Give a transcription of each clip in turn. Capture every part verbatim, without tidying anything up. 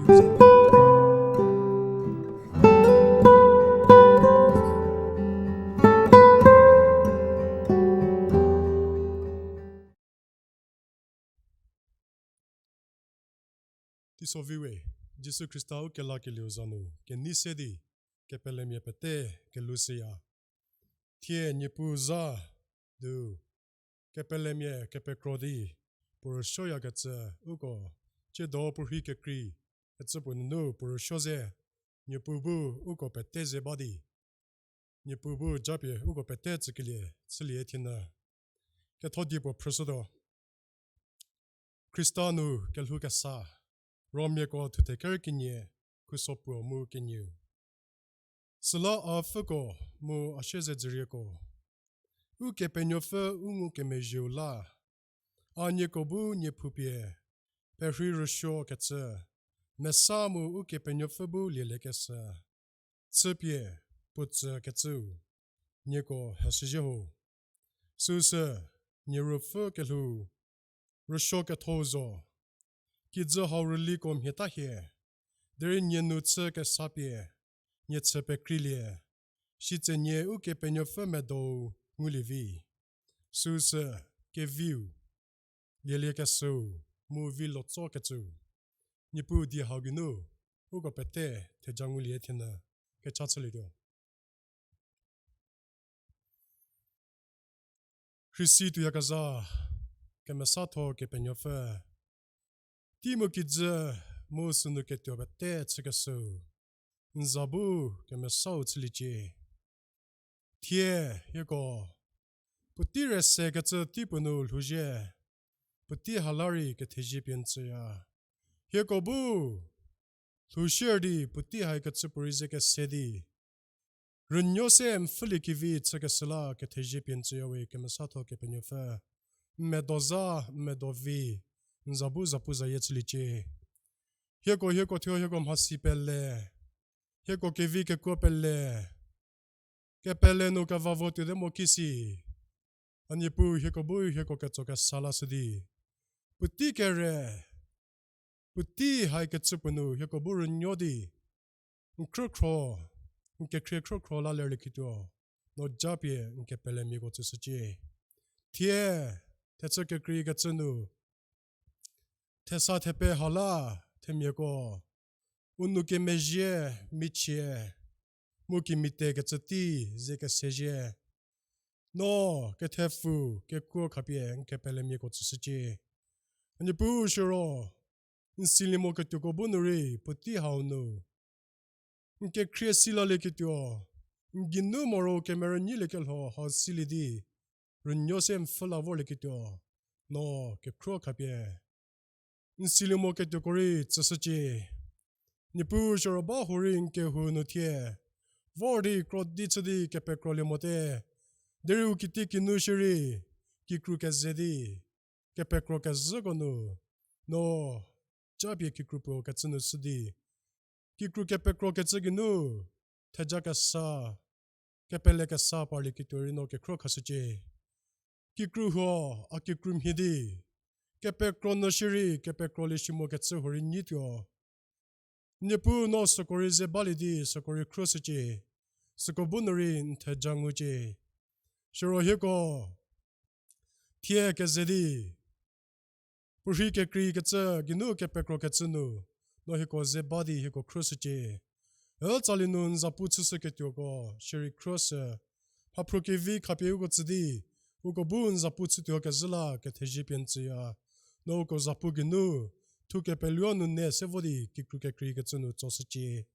Teisoviwe, Jisu Khrista u kelakelieu za nu kenei se di kepelemia pete kelhou shüya. Thie Niepuu za du kepelemia kepekro di puo rüsuoyakecü uko, tsiedo puo rhei kekrei kecü puo nunu puo rüsuo ze, Niepuu bu uko pete ze ba di, Niepuu bu japie uko pete tsükelie chülie thienyü. Ketho die puo phrüshütuo. Khrista nu kelhou kesa, Romiako thuthe ker kenie, khuso puo mu kenieu. Süla a pfüko mu a siezedzürieko, Ukepenuopfü u ngukemezhieu la, a nieko bu niephupie perhei rüsuokecü, mesa mu Ukepenuopfü bu lieliekeshü, chüpie puo tsükecüu nieko heshüzhie ho. Süusü nie ruopfü kelhou rüsuo kethou zo. Kijü hau rüliko mhie ta hie, derei nie nu chü kesapie nie chü pekreilie, sitse nie Ukepenuopfü medou ngulie vi. Süusü keviu, lieliekeshüu, mu vi lotsokecüu. Niepuu die hau geinu uko pete theja ngulie thienyü kecha chülietuo. Rhisi tuoyakezha kemesatho Kepenuopfü, tei mu kijü mu sünu ketuo pete chükeshüu, n za bu kemesau chüliecie. Thie hieko puotei rüsuokecü tei puo nu lhouzhie, puotei ha la rei kethezie pie n tsüya. Hieko bu lhoushie di puotei haikecü puorei ze kese di, rünuo se n pfhüliekevi chükeshü la kethezie pie n tsüyawe kemesatho Kepenuopfü. N medo za, n medo vi, n za bu zapuzayie chüliecie. Hieko, hieko thuo, hieko mhasi pele, hieko kevi kekuo pele, kepele nu kevavo tuote mo kisi. A Niepuu hieko bu hieko ketso kesa lashü di, puotei kere, puotei haikecü puo nu hieko bu rünuo di, n khrükhro, n kekhrie khrükhro la lerlieketuo, no japie n kepelemiako tsüshücie. Thie thechü kekreikecü nu, thesa thepe ha la themiako u nou kemezhie, michie, mu kemitekecü tei ze kesezhie, no kethepfu kekuo khapie n kepelemiako tsüshücie. A Niepuu siro, n silie moketuoko bu nu rei puotei hau nu n kekhrie silalieketuo, n geinu moro kemerünyiliekelho hau silie di, rünuo se n pfhü la vorlieketuo, no kekhruo khapie n silie moketuoko rei tsüshücie. Niepuu siro ba hurei n kehou nu thie vor di krodi chü di kepekrolie mote, derei u kitiekinu shierei kikru keze di, kepekro kezhüko nu, no japie kikru puo kecü nu shü di, kikru kepekrokecü geinu theja kesa, kepele kesa parlieketuo rei no kekhruo khashücie. Kikru huo, a kikru mhie di, kepekro nu shierei kepekrolie shi mokecü huorei nyituo. Niepuu no süko rei ze balie di süko rei khruoshücie, süko bu nu rei n theja ngucie. Siro hieko thie keze di, puorhei kekreikecü geinu kepekrokecü nu, no hieko ze ba di hieko khruoshücie. Ütsali nu n zapu chüshüketuoko shierei khruoshü, mhaphruo kevi khapie uko tsü di, uko bu n zapu chütuo kezhü la kethezie pie n tsüya. No uko zapu geinu thu kepeluo nu ne se vo di kikru kekreikecü nu tsoshücie.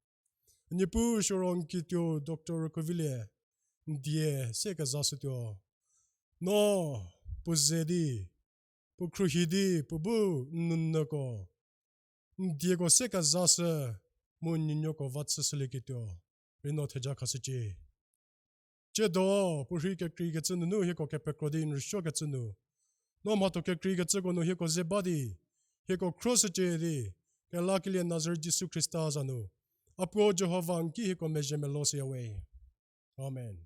Niepuu siro n kituo Doctor Rükovilie n die se kezashütuo, no puo ze di, puo khruohi di, puo bu n nounyüko, n dieko se kezashü, mu n nuonuoko va chüshülieketuo rei no theja khashücie. Tsiedo puorhei kekreikecü nunu hieko kepekro di n rüsuokecü nu, no mhatho kekreikecüko nu hieko ze ba di, hieko khruoshücie di, kelakelie Nazaret Jisu Khrista za nu, a Puo Jihova n ki hieko mezhie meloshüyawe. Amen.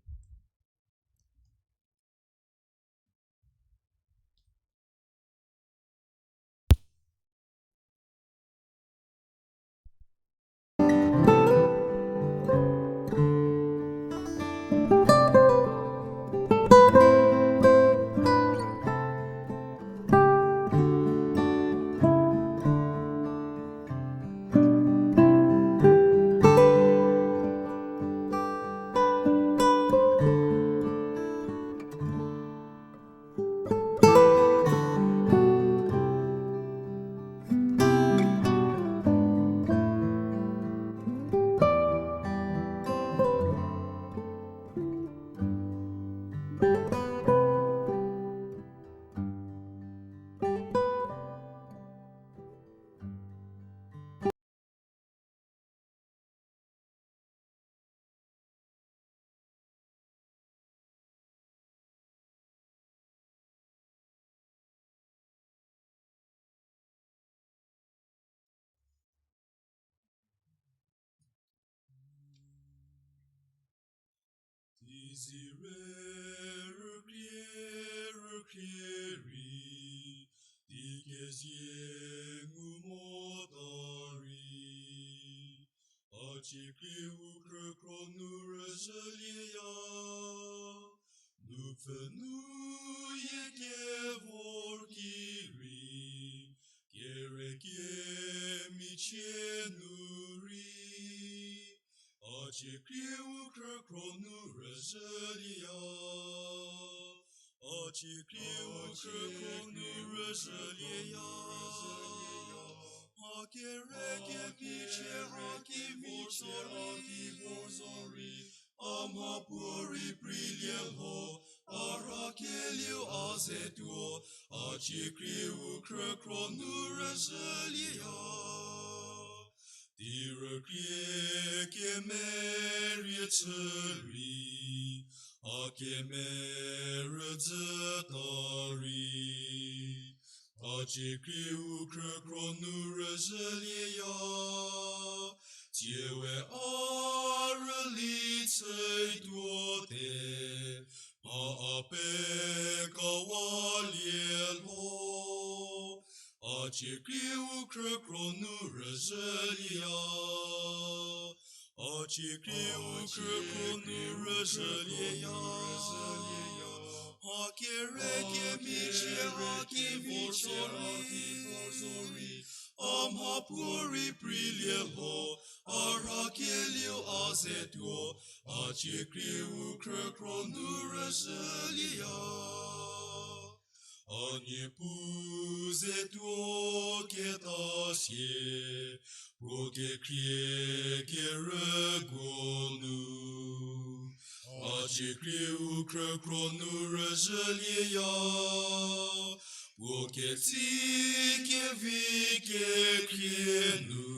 Izirü rükrie rükrie rei, di kezie ngu mota rei. A ciekrie u khrükhro nu rüzhülieya, nupfhü nu yie kevor ki rei, kere kemichie nu rei. A ciekrie u khrükhro nu rüzhülieya. A ciekrie u khrükhro nu rüzhülieya. A kere kemichie a ki vor zorei. A mhapuorei preilie lho, a rhakelieu a ze tuo, a ciekrie u khrükhro nu rüzhülieya. Di rükrie kemerie chü rei, a kemerüdzü ta rei. A ciekrie u khrükhro nu rüzhülieya. Tsie we a rüli chütuote, mha a pekawalie lho. A ciekrie u khrükhro nu rüzhülieya. A ciekrie u khrükhro nu rüzhülieya. A kere kemichie a ki vor zorei. A mhapuorei preilie lho, a rhakelieu a ze tuo, a ciekrie u khrükhro nu rüzhülieya. A Niepuu ze tuo keta sie, puo kekhrie kerüguo nu. A ciekrie u khrükhro nu rüzhülieya, puo ketsi kevi kekhrie nu,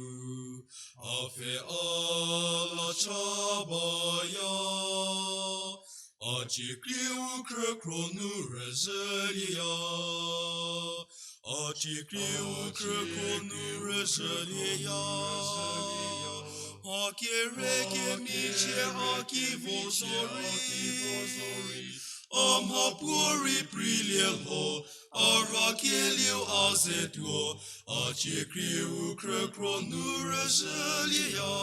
a pfhe a la cha baya. A ciekrie u khrükhro nu rüzhülieya. A ciekrie u khrükhro nu rüzhülieya. A kere kemichie a ki vor zorei. A mhapuorei preilie lho, a rhakelieu a ze tuo, a ciekrie u khrükhro nu rüzhülieya.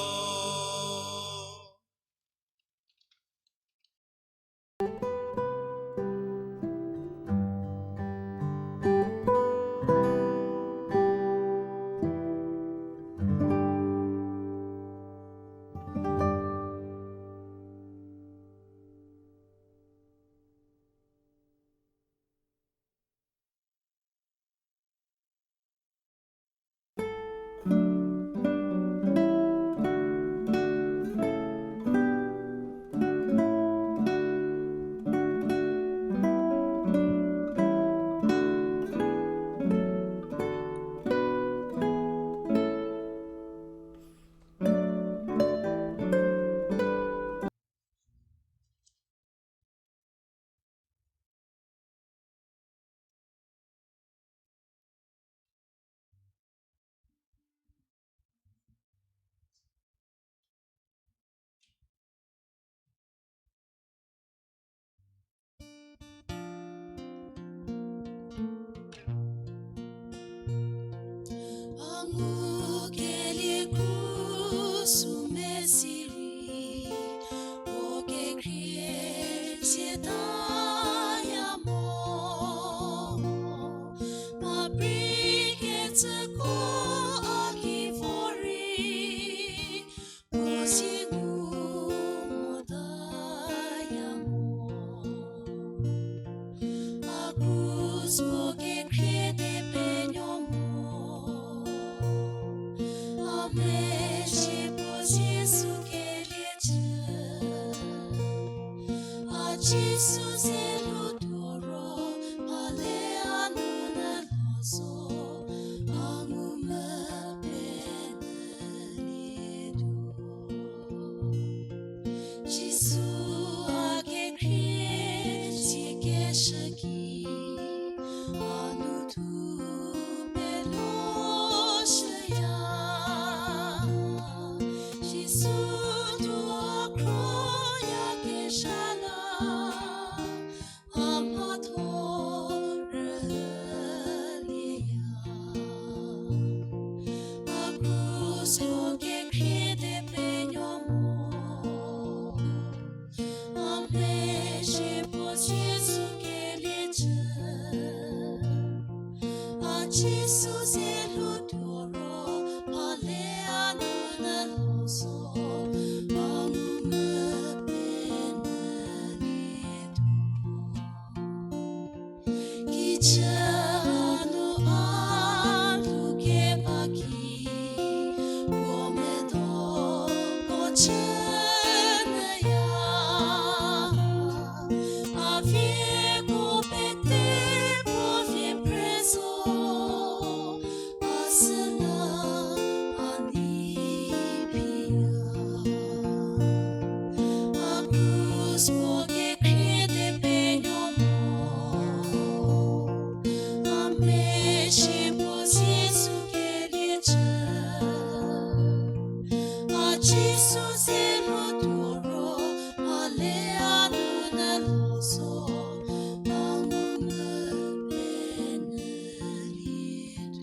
A ngukeliekro sü mesirei, puo kekhrie siataya mo. Mha prei kecüko a ki vorei, puo si ngu motaya mo. A krus puo kekhrie di penuo mo. A mezhie puo Jisu keliecü. A Jisu ze lutuo ro, a le a nou nyü lo zo, a ngumvü penyülietuo. Jisu a kekhrie sikeshü ki, a nou thu peloshüya. Jisu tuo khroyakezha la Jisu se lhou tuo ro, a le a nu ne lhou zo, a ngu nu pe nu lietuo.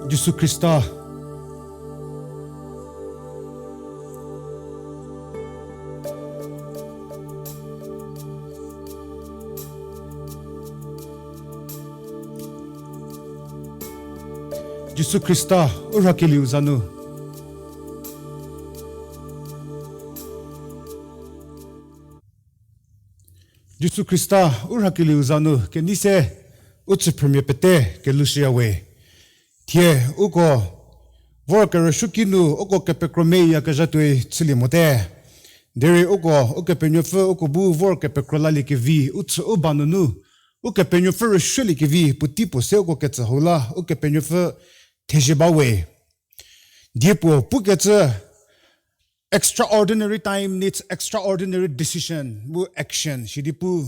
Jisu Khrista. Jisu Khrista, u rhakelieu za nu. Jisu Khrista, u rhakelieu za nu, kenei se, u chüphrümia pete, kelushüya we. Thie, uko, vor kerüsuoki nu, uko kepekro meyakezha tuoi chülie mote. Derei uko, Ukepenuopfü, uko bu vor kepekro laliekevi, u chü u ba nunu, Ukepenuopfü rüsuoliekevi, puotei puo se uko ketsü hau la, Ukepenuopfü thezie ba we. Die puo, pukecü, extraordinary time needs extraordinary decision, mu action, sidi pu.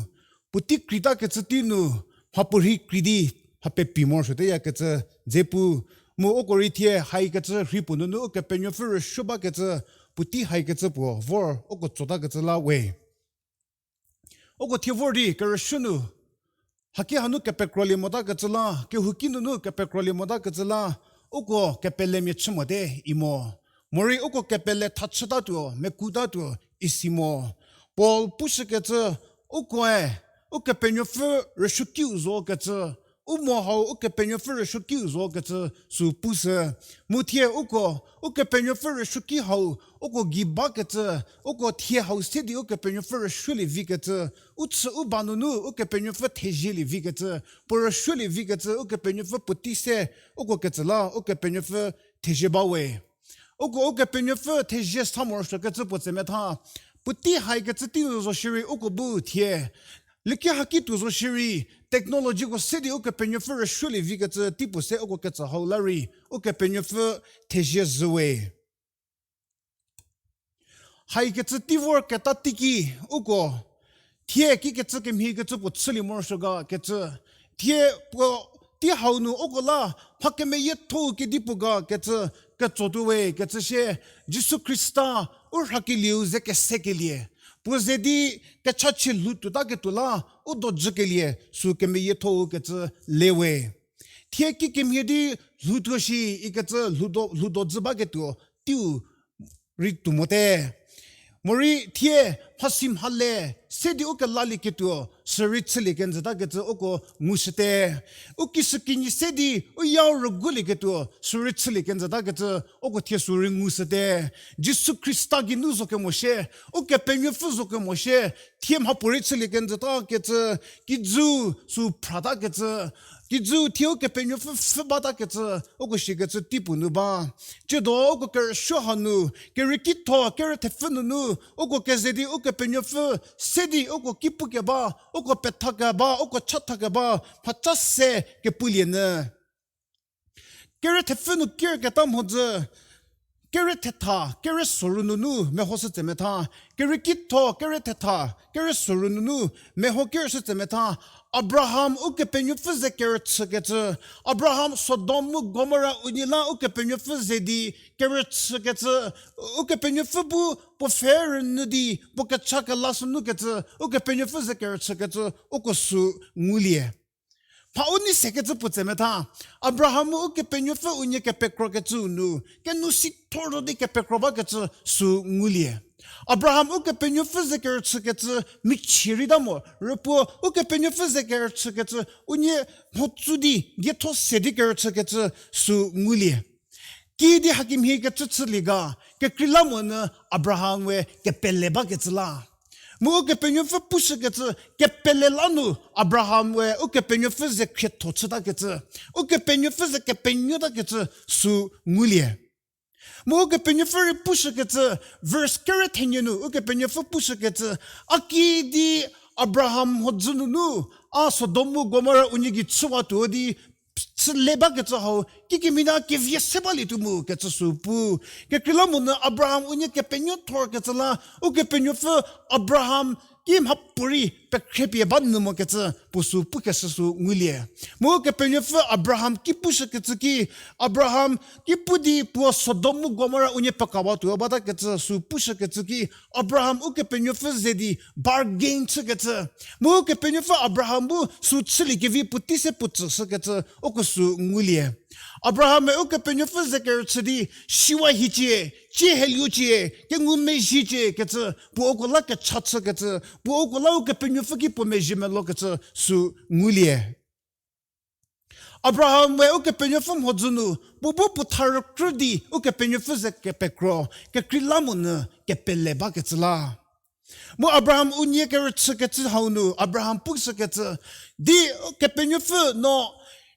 Puotei krei ta kecü tei nu, mha puorhi krei di, mha pepi morosuoteya kecü, dze pu. Mu uko rei thie, haikecü rhi puo nunu, Ukepenuopfü rüsuo ba kecü, puotei haikecü puo, vor, uko tsota kecü la we. Uko thie vor di kerüsuo nu, haki hanu kepekrolie mota kecü la, kehouki nunu kepekrolie mota kecü la, uko kepelemia chü mote imo. Morei uko kepele thachütatuo, mekutatuo, isi mo. Paul pushükecü, ukoe, Ukepenuopfü rüsuokiu zo kecü, u mo hau Ukepenuopfü rüsuokiu zo kecü, sü pushü. Mu thie uko, Ukepenuopfü rüsuoki hau, uko gei bakecü, uko thie hau se di Ukepenuopfü rüsuolie vi kecü, u chü u ba nunu Ukepenuopfü thezielie vi kecü, puo rüsuolie vi kecü, Ukepenuopfü puotei se, uko ketsü la, Ukepenuopfü thezie ba we. Uko Ukepenuopfü thezie sa morosuo kecü puo tse metha, puotei haikecü tei nu zo shierei uko bu thie, liki haki tuo zo shierei, technologyko se di Ukepenuopfü rüsuolie vi kecü tei puo se uko ketsü hau la rei, Ukepenuopfü thezie zhü we. Haikecü tei vor keta teiki, uko, thie kikecü kemhie kecü puo chülie morosuo ga kecü, thie puo tei hau nu uko la, mha kemeyietho kedipuo ga kecü, ketsotuo we kecü sie, Jisu Khrista, u rhakelieu ze kesekelie, puo ze di kechachie lhou tuotaketuo la, u dojükelie, sü kemeyietho kecü le we. Thie kikemhie di lhoutuo shi ikecü lhoudo, lhoudo dzü baketuo teiu rei tuo mote. Morei thie mhasi mhale se di u kelalieketuo, sü rei chülie kenjüta kecü uko ngushüte. U kishükinyi se di u yau rügulieketuo, sü rei chülie kenjüta kecü uko thie sü rei ngushüte. Jisu Khrista geinu zo kemo shie, Ukepenuopfü zo kemo shie, thie mhapuorei chülie kenjüta kecü, kijü sü phrata kecü, kijü thie Ukepenuopfü pfhü bata kecü, uko shikecü tei puo nu ba. Tsiedo uko kerüsuo hanu, kerieki tho, kere thepfü nunu, uko keze di Ukepenuopfü se di uko ki pukeba, uko pethakeba, uko chathakeba, mhacha se kepulie nyü. Kere thepfü nu kerketa mhodzü, kere thetha, kere soru nunu mehoshü tse metha, kerieki tho, kere thetha, kere soru nunu meho kershü tse metha, Abraham Ukepenuopfü ze kerüchükecü, Abraham Sodom mu Gomora unie la Ukepenuopfü ze di kerüchükecü, Ukepenuopfü bu puo pfhe rünyü di puo kecha kelashü nukecü, Ukepenuopfü ze kerüchükecü, uko sü ngulie. Mha u nei sekecü puo tse metha, Abraham-u Ukepenuopfü unie kepekrokecüu nu, kenu si thor zo di kepekro bakecü sü ngulie. Abraham Ukepenuopfü ze kerüchükecü michie rei ta mo, rüpuo Ukepenuopfü ze kerüchükecü unie mhotsü di dietho se di kerüchükecü sü ngulie. Kiüdi hakemhie kecü chülie ga, kekreilamonyü Abraham we kepele bakecü la. Mu Ukepenuopfü pushükecü kepele la nu Abraham we Ukepenuopfü ze khrietho chütakecü, Ukepenuopfü ze kepenuotakecü sü ngulie. Mu Ukepenuopfü rei pushükecü, verse kere thenie nu Ukepenuopfü pushükecü, a kiüdi Abraham mhodzü nunu, a Sodom mu Gomora unie gei chüwatuo di, chüle bakecü hau, kikemina kevie se balietuo mu kecü sü pu. Kekreilamonyü Abraham unie kepenuo thorkecü la, Ukepenuopfü Abraham ki mhapuorei pekhrepie ba nyü mokecü puo sü pukeshü sü ngulie. Mu Ukepenuopfü Abraham ki pushükecü ki, Abraham ki pu di puo Sodom mu Gomora unie pekawatuo batakecü sü pushükecü ki, Abraham Ukepenuopfü ze di bargain chükecü. Mu Ukepenuopfü Abraham bu sü chüliekevi puotei se puo tsüshükecü uko sü ngulie. Abraham-e Ukepenuopfü ze kerüchü di, shiwa hicie, cie heliucie, kengumezhiecie kecü, puo uko la kecha chükecü, puo uko la Ukepenuopfü ki puo mezhie melokecü sü ngulie. Abraham-e Ukepenuopfü mhodzü nu, puo bu puo tharükrü di Ukepenuopfü ze kepekro, kekreilamonyü kepele bakecü la. Mu Abraham unie kerüchükecü hau nu, Abraham pushükecü, di Kepenuopfü no,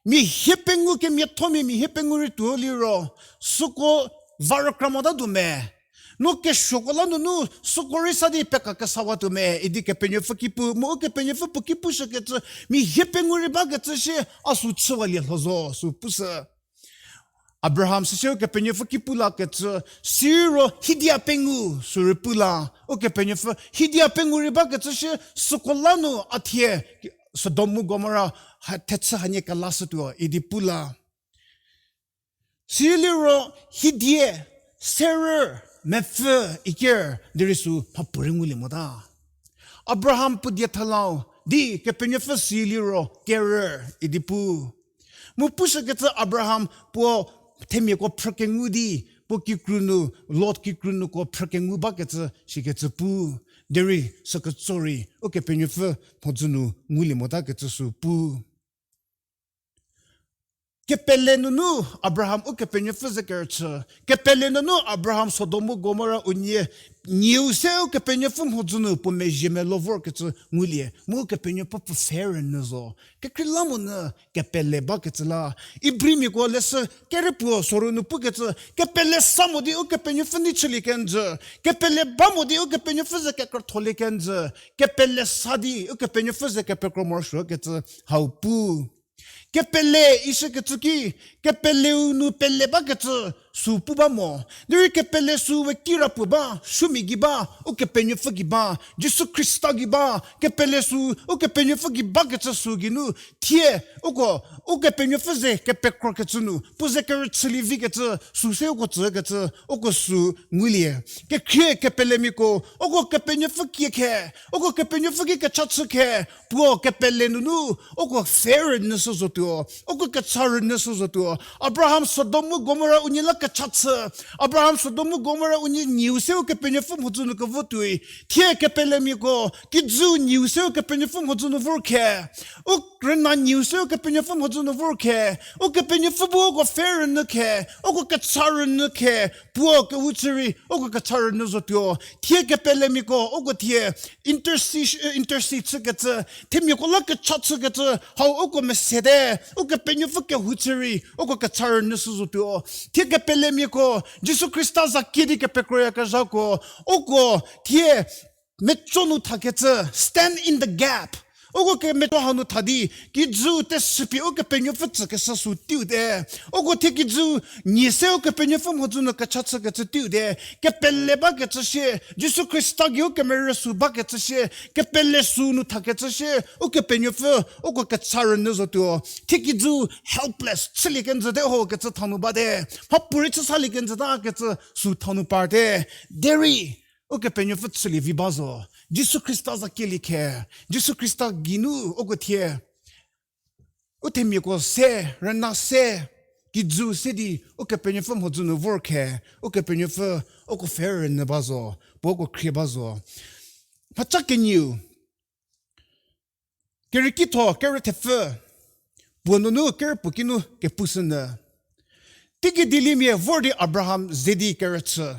mia hiepengou kemiathomia mia hiepengou rei tuo liro, süko va rükra motatuo me. No kesuoko la nunu süko rei sa di peka kesawatuo me, idi Kepenuopfü ki pu, mu Ukepenuopfü puo ki pushükecü, mia hiepengou rei bakecü shie, a sü chüwalie lho zo, sü pushü. Abraham süsie Ukepenuopfü ki pu lakecü, siro hidia pengou sü rei pu la, Ukepenuopfü hidia pengou rei bakecü shie, süko la nu a thie, Sodom mu Gomora, ha, thechü hanie kelashütuo, idi pu la. Siliro hidie, serü, mepfü, iker, derei sü mhapuorei ngulie mota. Abraham puo die thalau, di Kepenuopfü siliro, kerü, idi pu. Mu pushükecü Abraham puo themiako phrükengu di, puo kikru nu, Lot kikru nuko phrükengu bakecü, shikecü pu. Derei süketso rei, Ukepenuopfü mhodzü nu ngulie motakecü sü pu. Kepele nunu Abraham Ukepenuopfü ze kerüchü. Kepele nunu Abraham Sodom mu Gomora unie nyiu se Ukepenuopfü mhodzü nu puo mezhie melo vorkecü ngulie. Mu Ukepenuopfü puo pfhe rünyü zo. Kekreilamonyü kepele bakecü la. Ibrimiako leshü kere puo soru nu pukecü, kepele sa mo di Ukepenuopfü nei chülie kenjü. Kepele ba mo di Ukepenuopfü ze kekrotholie kenjü. Kepele sa di Ukepenuopfü ze kepekro morosuokecü hau pu. Kepele ishükecü ki, kepeleu nu pele bakecü sü pu ba mo. Derei kepele sü we kirapuo ba, sümia gei ba, Ukepenuopfü gei ba, Jisu Khrista gei ba, kepele sü, Ukepenuopfü gei bakecü sü geinu, thie, uko, Ukepenuopfü ze kepekrokecü nu, puo ze kerüchülie vikecü, sü se uko tsükecü, uko sü ngulie. Kekhrie kepelemiako, uko Kepenuopfü kie khe, uko Kepenuopfü ki kecha chü khe, puo kepele nunu, uko pfhe rünyü sü zotuo, uko kecha rünyü sü zotuo. Abraham Sodom mu Gomora unie la kecha chü, Abraham Sodom mu Gomora unie nyiu se Ukepenuopfü mhodzü nu kevo tuoi, thie kepelemiako, kijü nyiu se Ukepenuopfü mhodzü nu vor khe, u rüna nyiu se Ukepenuopfü mhodzü nu vor khe, Ukepenuopfü bu uko pfhe rünyü khe, uko kecha rünyü khe, puo kehu chü rei, uko kecha rünyü zotuo. Thie kepelemiako, uko thie intercession, eh, intercede chükecü, themiako la kecha chükecü, hau uko mesete, Ukepenuopfü kehu chü rei, uko kecha rünyü sü zotuo. Thie kepelemiako, Jisu Khrista za kie di kepekroyakezhako, uko thie mecho nu thakecü, stand in the gap. Uko kemecho hanu tha di, kijü tesüpie Ukepenuopfü tsükeshü sü teiu te. Uko thie kijü nyi se Ukepenuopfü mhodzü nu kecha chükecü teiu te. Kepele bakecü shie, Jisu Khrista gei u kemerü sü bakecü shie, kepele sü nu thakecü shie, Ukepenuopfü, uko kecha rünyü zotuo. Thie kijü helpless, chülie kenjü te ho kecü thanu ba te. Mhapuorei chü salie kenjü ta kecü sü thanu par te. Derei, Ukepenuopfü chülie vi ba zo. Jisu Khrista za kielie khe. Jisu Khrista geinu uko thie. U themiako se, rüna se, kijü se di Ukepenuopfü mhodzü nu vor khe. Ukepenuopfü uko pfhe rünyü ba zo. Puo uko khrie ba zo. Mhacha kenieu. Kerieki tho, kerü thepfü. Puo nunu kerü puo kinu kepushünyü. Teiki dieliemia vor di Abraham ze di kerüchü.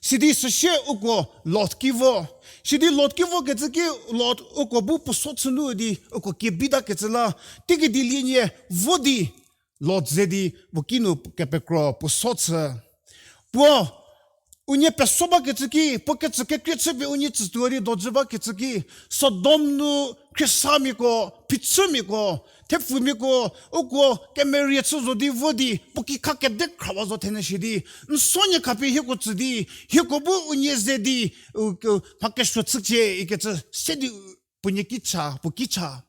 Sidi süsie uko Lot ki vo. Sidi Lot ki vo kecü ki Lot uko bu puo so chü nu di uko kebita kecü la. Teiki dieliemia vo di Lot ze di puo kinu kepekro puo so chü. Puo, unie peso bakecü ki, puo kecü kekrie chüpie unie tsütuo di dojü bakecü ki, Sodom nu khriesamiako, phichümiako, thepfumiako, uko kemerie chü zo di vo di, puo kikha kede khrawa zo thenyü shi di, n sonie khapie hieko tsü di, hieko bu unie ze di, u, u, mha kesuo chücie ikecü, se di, u, puo nie ki cha, puo ki cha.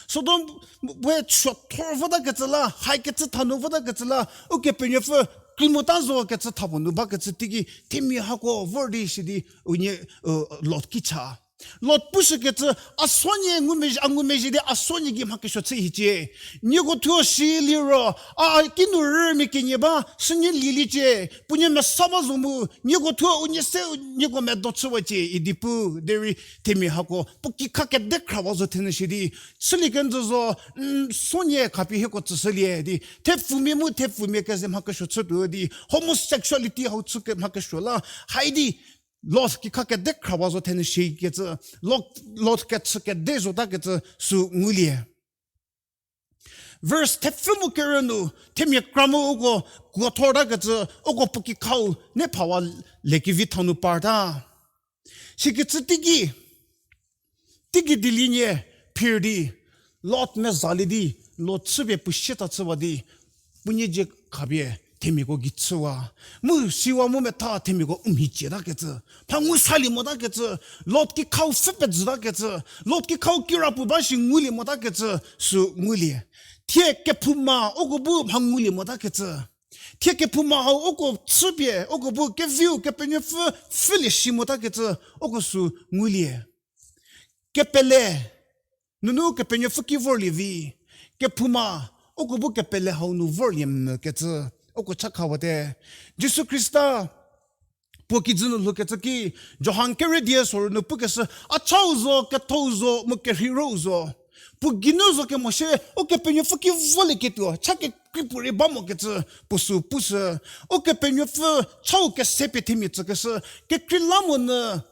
Sodom we chüthor votakecü la, haikecü thanu votakecü la, Ukepenuopfü kri mota zo kecü thapuo nu bakecü teiki, themia hako vor di shi di, unie, u, Lot ki cha. Lot pushükecü, a sonie ngumezhie, a ngumezhie di a sonie gei mha kesuo chü hicie. Nieko thuo shi liro, a, a kinu rümia kenie ba, sünie lieliecie. Puonie mesa ba zo mu, nieko thuo unie se, nieko medo chüwacie, idi pu, derei themia hako, puo kikha kede khrawa zo thenyü shi di, chülie kenjü zo, n sonie khapie hieko tsüshülie di, thepfumia mu thepfumia keze mha kesuo chütuo di, homosexuality hau chü ke mha kesuo la, hai di, Lot kikha kede khrawa zo thenyü shikecü, Lot, Lot kechü kede zotakecü sü ngulie. Verse thepfü mu kerü nu, themia kra mu uko kuothortakecü, uko puo kikhau ne phawa lekevi thau nu parta. Sikecü teiki, teiki dielienie phir di, Lot mezalie di, Lot chüpie puo sieta chüwa di, puonie dzie khapie themiako gei chüwa. Mu siwa mu metha themiako u mhicietakecü, mha ngu salie motakecü, Lot kikhau pfhü pejütakecü, Lot kikhau kirapuo ba shi ngulie motakecü sü ngulie. Thie kephouma uko bu mha ngulie motakecü, thie kephouma hau uko chüpie, uko bu keviu Kepenuopfü pfhülie shi motakecü, uko sü ngulie. Kepele nunu Kepenuopfü ki vorlie vi, kephouma uko bu kepele hau nu vorlie mvükecü, uko chakhawate. Jisu Khrista puo kijü nu lhoukecü ki, Johan kerü dia sorou nu pukeshü, a chau zo, kethou zo, mu kerheirou zo. Puo geinu zo kemo shie, Ukepenuopfü ki volieketuo cha kekrei puorei ba mokecü, puo sü pushü. Ukepenuopfü chau kese pie themia tsükeshü, kekreilamonyü,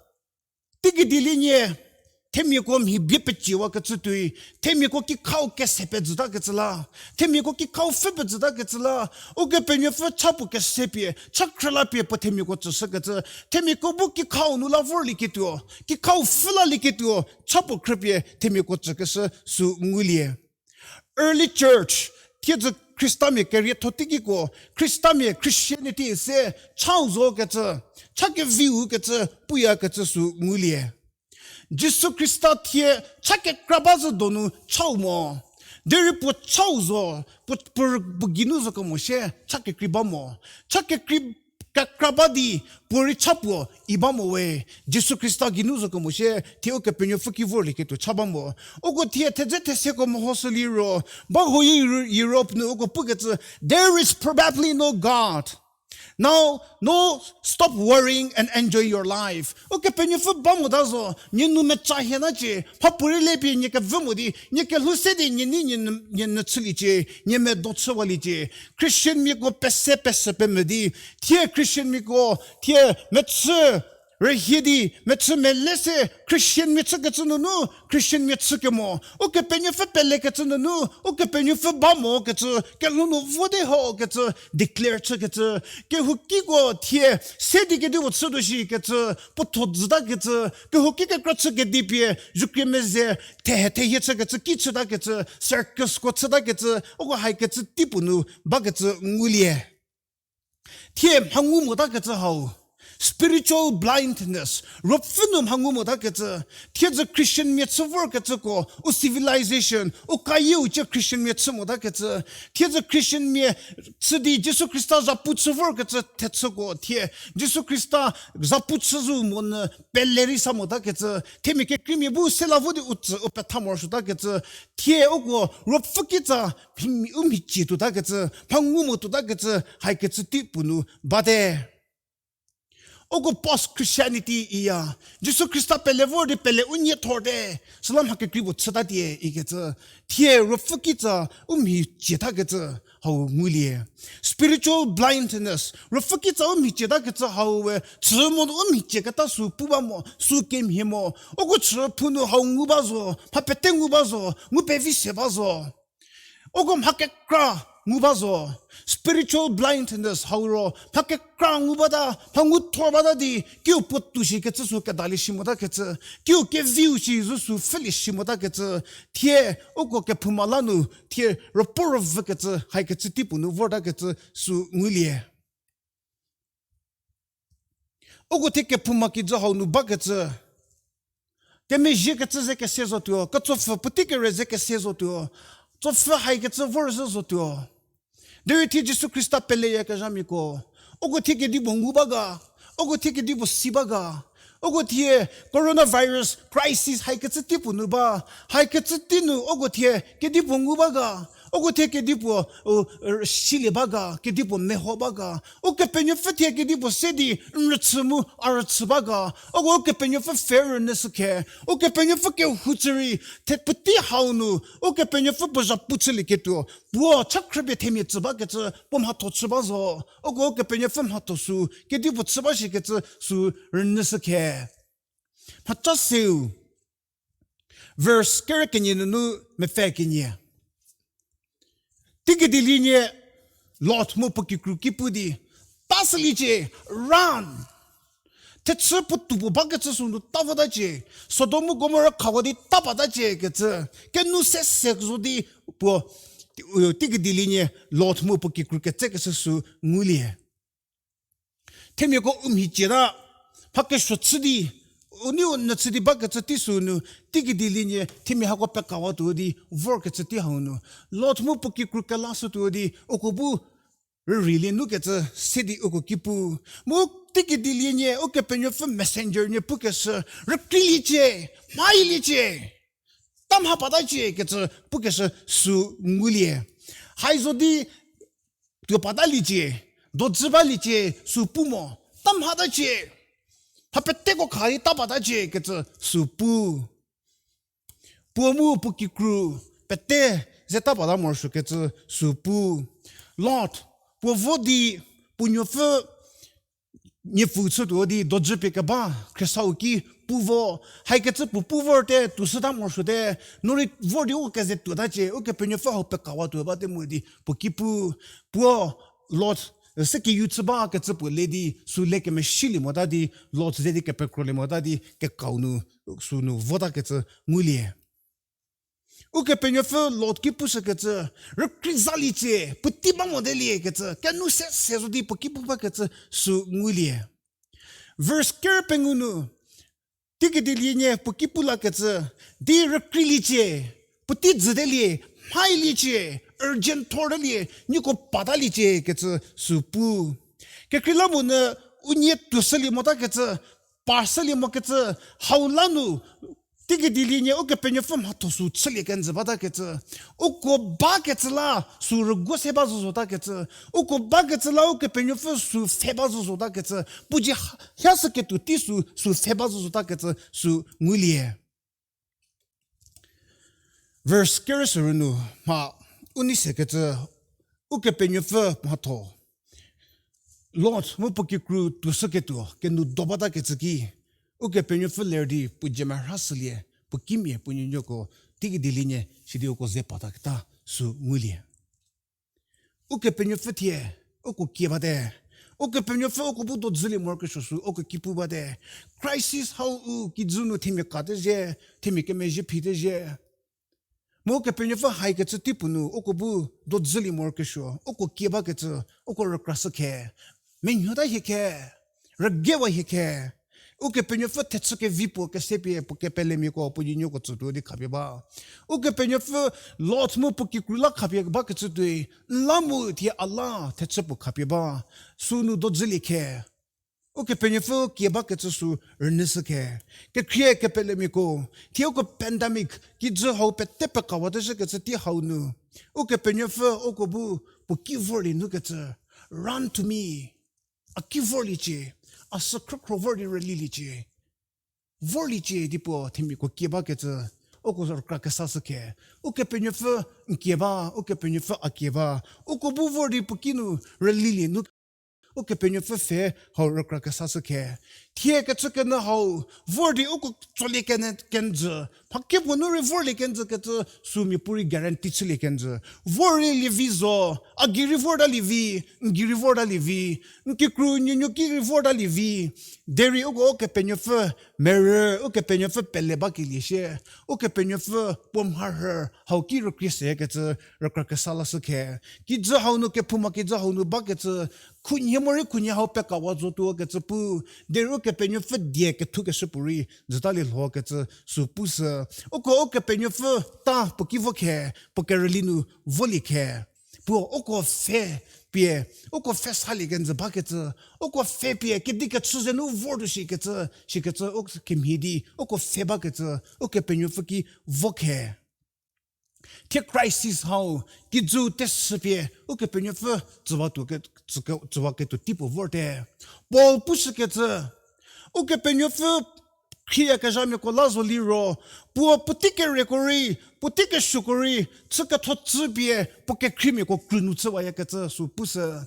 teiki dielienie, themiako mhi bie peciewakecü tuoi, themiako kikhau kese pejütakecü la, themiako kikhau pfhü pejütakecü la, Ukepenuopfü cha puo kese pie, cha khrüla pie puo themiako tsüshükecü, themiako bu kikhau nu la vorlieketuo, kikhau pfhü lalieketuo cha puo khrüpie themiako tsükeshü sü ngulie. Early church, thiedzü Khristamia kerietho teikiko, Khristamia Christianity se chau zokecü, cha keviukecü puyakecü sü ngulie. Jisu Khrista thie cha kekra ba zhü donu chau mo. Derei puo chau zo, puo, puo, puo geinu zo kemo shie cha kekrei ba mo. Cha kekrei kekra ba di puorei cha puo i ba mo we. Jisu Khrista geinu zo kemo shie thie Ukepenuopfü ki vorlieketuo cha ba mo. Uko thie thedze theseko mehoshü liro, ba huoyi Euro-, Europe nu uko pukecü, there is probably no God. Now, no, stop worrying and enjoy your life. Ukepenuopfü ba mota zo, nie nou mecha hie nacie, mhapuorei le pie nie kevü mo di, nie kelhou se di nie nei nie n-, nie nyü chüliecie, nie medo chüwaliecie. Christianmiako pese pese pemvü di, thie Christianmiako, thie mechü rühie di, mechü mele se Christianmia chükecü nunu, Christianmia chü kemo. Ukepenuopfü pelekecü nunu, Ukepenuopfü ba mokecü, kelhou nu vote hokecü, declare chükecü. Kehoukiko thie, se di kedipuo chütuo shikecü, puo tho zütakecü, kehouki kekra chü kedi pie, zukrie meze, thehe thehie chükecü, ki chütakecü, circusko chütakecü, uko haikecü teipuo nu, bakecü ngulie. Thie mhangu motakecü hau. Spiritual blindness. Ruopfü nu mhangu motakecü. Thiedzü Christianmia chü vorkecüko. U civilization. U kayieu cie Christianmia chü motakecü. Thiedzü Christianmia chü di Jisu Khrista zapu chü vorkecü thechüko. Thie Jisu Khrista zapu chü zo monyü pele rei sa motakecü. Themia kekreimia bu sela vo di u tsü u petha morosuotakecü. Thie uko ruopfü kitsa u mhicie tuotakecü, mhangu mo tuotakecü, haikecü teipuo nu bate. Uko post Christianity iya, Jisu Khrista pele vor di pele u nie thorte, süla mha kekrei puo chütatie ikecü, thie ruopfü kitsa u mhicietakecü hau ngulie. Spiritual blindness, ruopfü kitsa u mhicietakecü hau we, chü mo u mhicieketa sü pu ba mo, sü kemhie mo, uko chü phou nu hau ngu ba zo, mha pete ngu ba zo, ngu pevi se ba zo. Uko mha kekra, ngu ba zo, spiritual blindness hau ro, mha kekra ngu bata, mha ngu thor bata di, kiu puotou shi kecü sü kedalie shi motakecü, kiu keviu shi zo sü pfhülie shi motakecü, thie uko kephouma la nu, thie ropo rovü kecü, hai kecü tei puo nu vortakecü sü ngulie. Uko thie kephouma kijü hau nu bakecü, kemezhie kecü ze kese zotuo, ketsopfü puotei kere ze kese zotuo, tsopfü hai kecü vor zhü zotuo. Derei thie Jisu Khrista peleyakezhamiako, uko thie kedipuo ngu ba ga, uko thie kedipuo si ba ga, uko thie coronavirus crisis hai kecü tei puo nu ba, hai kecü tei nu uko thie kedipuo ngu ba ga, uko thie kedipuo, u, silie ba ga, kedipuo meho ba ga, Ukepenuopfü thie kedipuo se di n rüchü mu a rüchü ba ga, uko Ukepenuopfü pfhe rünyüshü khe, Ukepenuopfü kehou chü rei, thie puotei hau nu, Ukepenuopfü puo zhapu chülieketuo, puo cha khrüpie themia tsü bakecü, puo mhatho chü ba zo, uko Ukepenuopfü mhatho sü, kedipuo chü ba shikecü sü rünyüshü khe. Mhaca seu, verse kere kenie nunu mepfü kenie. Teigei dielienie Lot mu puo kikru ki pu di, ta süliecie, run. Thechü puotou puo bakecü sü nu ta votacie, Sodom mu Gomora khawa di ta patacie kecü, kenu se se zo di puo, teigei dielienie Lot mu puo kikru ketsekeshü sü ngulie. Themiako u mhicie ta, mha kesuo chü di, u nei u nyü chü di bakecü tei sü nu, teigei dielienie themia hako pekawatuo di vorkecü tei hau nu, Lot mu puo kikru kelashütuo di, uko bu rüreilie nukecü se di uko ki pu. Mu teigei dielienie Ukepenuopfü messenger nie pukeshü, rükreiliecie, mhailiecie, ta mha patacie kecü pukeshü sü ngulie. Hai zo di tuo pataliecie, dojü baliecie sü pu mo, ta mhatacie, mha peteko kha di ta patacie kecü sü pu. Puo mu puo kikru pete ze ta pata morosuokecü sü pu. Lot, puo vo di puo nuopfü niepfu chütuo di dojü pie keba khriesau ki pu vo, haikecü puo pu vorte, tuoshüta morosuote, no rei vor di u keze tuotacie, Ukepenuopfü hau pekawatuo bate mu di puo ki pu. Puo Lot se keyu chü bakecü puo le di, sü le kemeshilie mota di, Lot ze di kepekrolie mota di, kekau nu, sü nu votakecü ngulie. Ukepenuopfü Lot ki pushükecü, rükreizaliecie, puotei ba motelie kecü, kenu se se zo di puo ki pu bakecü sü ngulie. Verse ker pengou nu, teigei dielienie puo ki pu lakecü, di rükreiliecie, puotei jütelie, mhailiecie, urgent thortelie, nieko pataliecie kecü sü pu. Kekreilamonyü unie tuoshülie motakecü, pa shülie mokecü, hau la nu, teigei dielienie Ukepenuopfü mhatho sü chülie kenjü batakecü, uko bakecü la sü rüguo se ba zozotakecü, uko bakecü la Ukepenuopfü sü pfhe ba zozotakecü, puo dzie ha-, hashüketuo tei sü, sü pfhe ba zozotakecü sü ngulie. Verse kerüsürü nu mha u nei sekecü, Ukepenuopfü mhatho Lot mu puo kikru tuoshüketuo kenu do batakecü ki, Ukepenuopfü ler di puo dzie merhashülie, puo kimia puo nuonuoko, teigei dielienie sidi uko ze pataketa sü ngulie. Ukepenuopfü thie uko kie bate. Ukepenuopfü uko bu dojülie morokesuo sü uko ki pu bate. Crisis hau u kijü nu themia katezhie, themia kemezhie phitezhie. Mu Ukepenuopfü haikecü tei puo nu uko bu dojülie morokesuo, uko kie bakecü, uko rükrashü khe. Menuota hie khe, rügewa hie khe. Ukepenuopfü thechü kevi puo kesepie puo kepelemiako puo nuonuoko tsütuo di khapie ba. Ukepenuopfü Lot mu puo kikru la khapie bakecü tuoi, n la mu thie a la thechü puo khapie ba. Sü nu dojülie khe. Ukepenuopfü kie bakecü sü rünyüshü khe. Kekhrie kepelemiako, thie uko pandemic kijü hau pete pekawateshükecü tei hau nu, Ukepenuopfü uko bu puo ki vorlie nukecü, run to me. A ki vorliecie, a sü khrükhro vor di rüliliecie. Vorliecie di puo themiako kie bakecü, uko rükra kesashü khe. Ukepenuopfü n kie ba, Ukepenuopfü a kie ba. Uko bu vor di puo ki nu rülilie nu. Ukepenuopfü pfhe hau rükra kesashü khe. Thie kecü kenyü hau, vor di uko tsolie kene kenjü. Mha kepuo nu rei vorlie kenjü kecü sü miapuorei guarantee chülie kenjü. Vor rei lievi zo, a gei rei vorta lievi, n gei rei vorta lievi, n kikru nuonuo ki rei vorta lievi. Derei uko Ukepenuopfü merü, Ukepenuopfü pele bakelie shie. Ukepenuopfü puo mharhü hau ki rükrie se kecü rükra kesa lashü khe. Kijü hau nu kephouma kijü hau nu bakecü, khunhie morei khunhie hau pekawa zotuo kecü pu, derei Ukepenuopfü die kethukeshü puorei jütalie lho kecü sü pushü. Uko Ukepenuopfü ta puo ki vo khe, puo kerüli nu volie khe. Puo uko pfhe pie, uko pfhe salie kenjü bakecü, uko pfhe pie kedi kechü ze nu vortuo shikecü, shikecü u kemhie di uko pfhe bakecü, Ukepenuopfü ki vo khe. Thie crisis hau, kijü tesü pie, Ukepenuopfü tsüwatuo ke, tsüke, tsüwaketuo teipuo vorte. Paul pushükecü, Ukepenuopfü khrieyakezhamiako la zo liro, puo puotei kereko rei, puotei kesuoko rei, chü ketho chü pie, puo kekhriemiako krünu chüwayakecü sü pushü.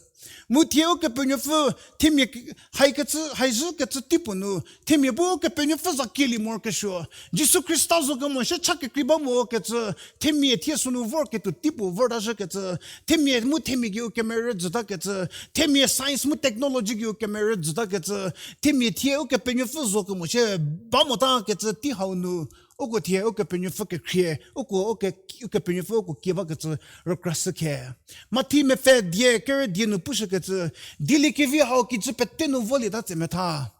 Mu thie Ukepenuopfü, themia k-, haikecü, haizhükecü teipuo nu, themia bu Ukepenuopfü za kielie morokesuo. Jisu Khrista zo kemo shie cha kekrei ba mokecü, themia thie sünu vorketuo teipuo vorta zhükecü, themia mu themia gei u kemerü jütakecü, themia science mu technology gei u kemerü jütakecü, themia thie Ukepenuopfü zo kemo shie ba motakecü tei hau nu, uko thie Ukepenuopfü kekhrie, uko uke, Ukepenuopfü uko kie bakecü rükrashü khe. Mathi mepfü die kerü die nu pushükecü, dieliekevi hau kijü pete nu volieta tse metha.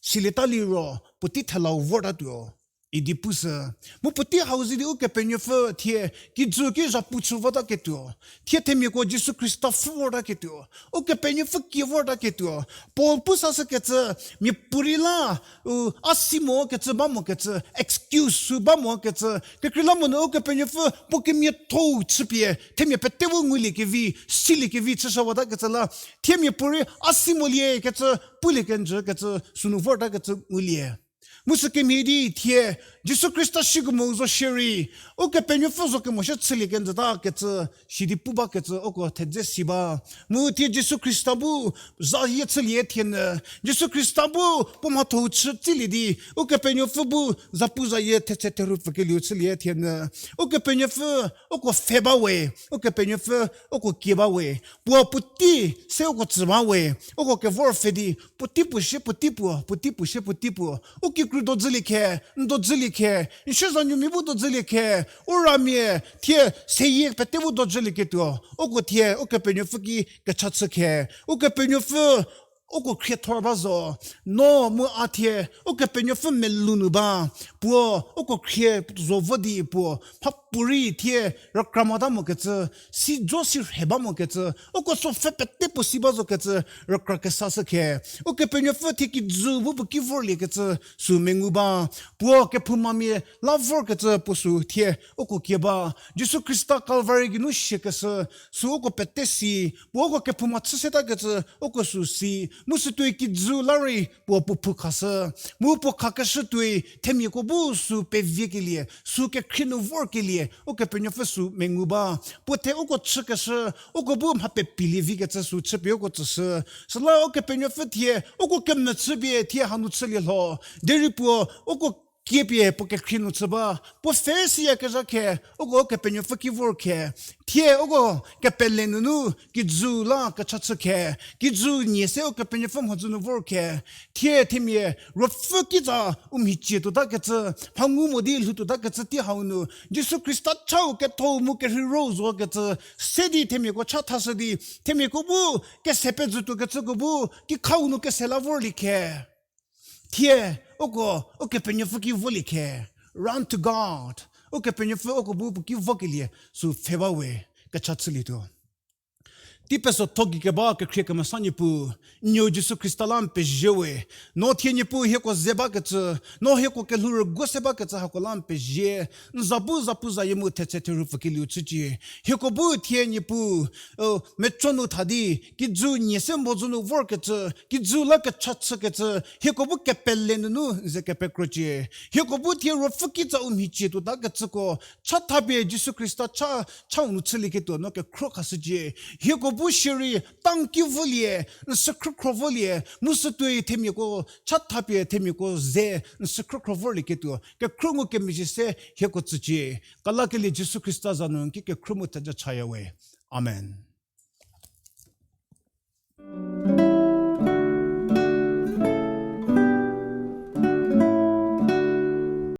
Silieta liro, puotei thelau vortatuo idi pushü. Mu puotei hau zie di Ukepenuopfü thie kijü ki zhapu chü votaketuo. Thie themiako Jisu Khrista pfhü vortaketuo. Ukepenuopfü kie vortaketuo. Paul pusashükecü, miapuorei la, u, a si mokecü ba mokecü, excuse sü ba mokecü, kekreilamonyü Ukepenuopfü puo kemiatho-u chüpie, themia pete bu nguliekevi, siliekevi chüshüwatakecü la, thie miapuorei a si moliekecü, pulie kenjükecü, sünu vortakecü ngulie. Mu sü kemhie di thie, Jisu Khrista shikemo zo shierei, Ukepenuopfü zo kemo shie chülie kenjütakecü, sidi pu bakecü, uko thedze si ba. Mu thie Jisu Khrista bu zayie chülie thienü, Jisu Khrista bu puo mhatho-u chü tsilie di, Ukepenuopfü bu zapuzayie thetse therhu pfükelieu chülie thienü, Ukepenuopfü uko pfhe ba we, Ukepenuopfü uko kie ba we, puo puotei se uko tsü ba we, uko kevor pfhe di, puotei puo shie puotei puo, puotei puo shie puotei puo, u kikru dojülie khe, n dojülie khe, n siezanyumia bu dojülie khe, u ramia, thie seyie pete bu dojülieketuo, uko thie Ukepenuopfü ki kecha chü khe, Ukepenuopfü uko khriethor ba zo, no mu a thie, Ukepenuopfü melou nu ba, puo, uko khrie zo vo di puo, mhapuorei thie, rükra mota mokecü, si jo si rhe ba mokecü, uko sopfü pete puo si ba zokecü, rükra kesashü khe, Ukepenuopfü thie kijü bu puo ki vorliekecü, sü mengu ba, puo kephoumamia la vorkecü puo sü thie, uko kie ba, Jisu Khrista Calvary geinu shiekeshü, sü uko pete si, puo uko kephouma chü setakecü, uko sü si, mu sütuoi kijü la rei puo puo phou khashü, mu puo khakeshü tuoi themiako bu sü peviekelie, sü kekhrie nu vorkelie, Ukepenuopfü sü mengu ba, puo the uko chükeshü, uko bu mha pepilie vikecü sü chüpie uko tsüshü, süla Ukepenuopfü thie, uko kemechüpie thie hanu chülie lho, derei puo, uko kiepie puo kekhrie nu chü ba, puo pfhe siyakezha khe, uko Ukepenuopfü ki vor khe, thie uko kepele nunu kijü la kecha chü khe, kijü nie se Ukepenuopfü mhodzü nu vor khe, thie themia ruopfü kitsa u mhicie tuotakecü, mha ngu mo di lhou tuotakecü tei hau nu, Jisu Khrista chau ketho mu kerheiro zokecü, se di themiako cha thashü di, themiako bu kese pezütuokecüko bu, kikhau nu kese la vorlie khe. Thie, uko, Ukepenuopfü ki volie khe, run to God. Ukepenuopfü uko bu puo ki vokelie, sü pfhe ba we, kecha chülietuo. Tei pesotho gei keba kekhrie kemesa Niepuu, n nuo Jisu Khrista la n pezie we, no thie Niepuu hieko ze bakecü, no hieko kelhou rüguo se bakecü hako la n pezie, n za bu zapuzayie mu thetse therhu pfükelieu chücie, hieko bu thie Niepuu, mecü nu tha di, kijü nie se mhodzü nu vorkecü, kijü la kecha chükecü, hieko bu kepele nunu ze kepekrocie. Hieko bu thie ruopfü kitsa u mhicie tuotakecüko, cha thapie Jisu Khrista cha, chau nu chülieketuo no kekhro khashücie. Hieko pu shierei, tangki volie, n sükhrükhro volie, mu sütuoi themiako, chatha pie themiako ze, n sükhrükhro vorlieketuo, kekhruohi ngukemezhie se hieko tsücie. Kelakelie Jisu Khrista za nu n ki kekhruohi mu theja chaya we. Amen.